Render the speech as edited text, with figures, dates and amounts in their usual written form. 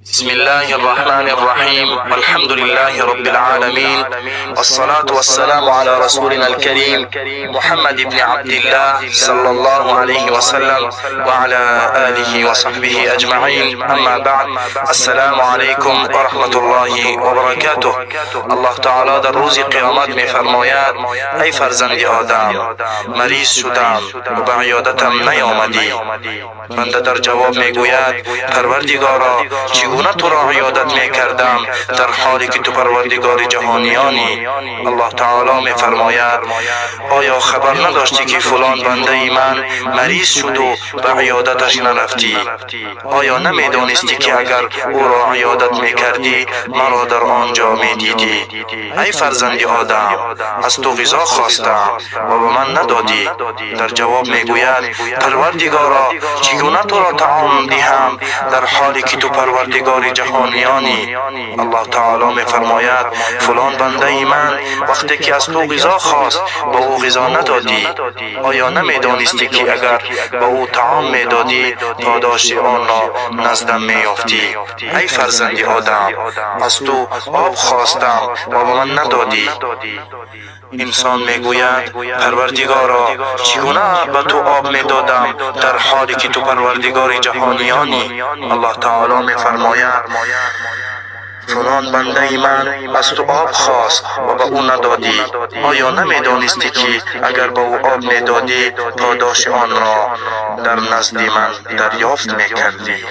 بسم الله الرحمن الرحيم، الحمد لله رب العالمين، والصلاة والسلام على رسولنا الكريم محمد بن عبد الله صلى الله عليه وسلم وعلى آله وصحبه أجمعين. أما بعد، السلام علیکم و رحمت الله و برکاته. الله تعالی در روز قیامت می فرماید: ای فرزند آدم، مریض شدم و به عیادتم نیامدی. بنده در جواب می گوید: پروردگارا، چگونه تو را عیادت می کردم در حالی که تو پروردگار جهانیانی؟ الله تعالی می فرماید: آیا خبر نداشتی که فلان بنده من مریض شد و به عیادتش نرفتی؟ آیا نمی دانستی که اگر او را عیادت می کردی مرا در آنجا می دیدی؟ ای فرزند آدم، از تو غذا خواستم و به من ندادی. در جواب می گوید: پروردگارا، چگونه تو را طعام دهم در حالی که تو پروردگار جهانیانی؟ الله تعالی می فرماید: فلان بنده من وقتی که از تو غذا خواست به او غذا ندادی. آیا نمی دانستی که اگر به او طعام می دادی پاداش آن را نزدم می یافتی؟ ای فرزند آدم، از تو آب خواستم و به من ندادی. انسان میگوید: پروردگارا، چگونه به تو آب میدادم در حالی که تو پروردگار جهانیانی؟ الله تعالی میفرماید: فلان بنده من از تو آب خواست و به او ندادی. آیا نمیدانستی که اگر به او آب میدادی پاداش آن را در نزد من دریافت میکردی؟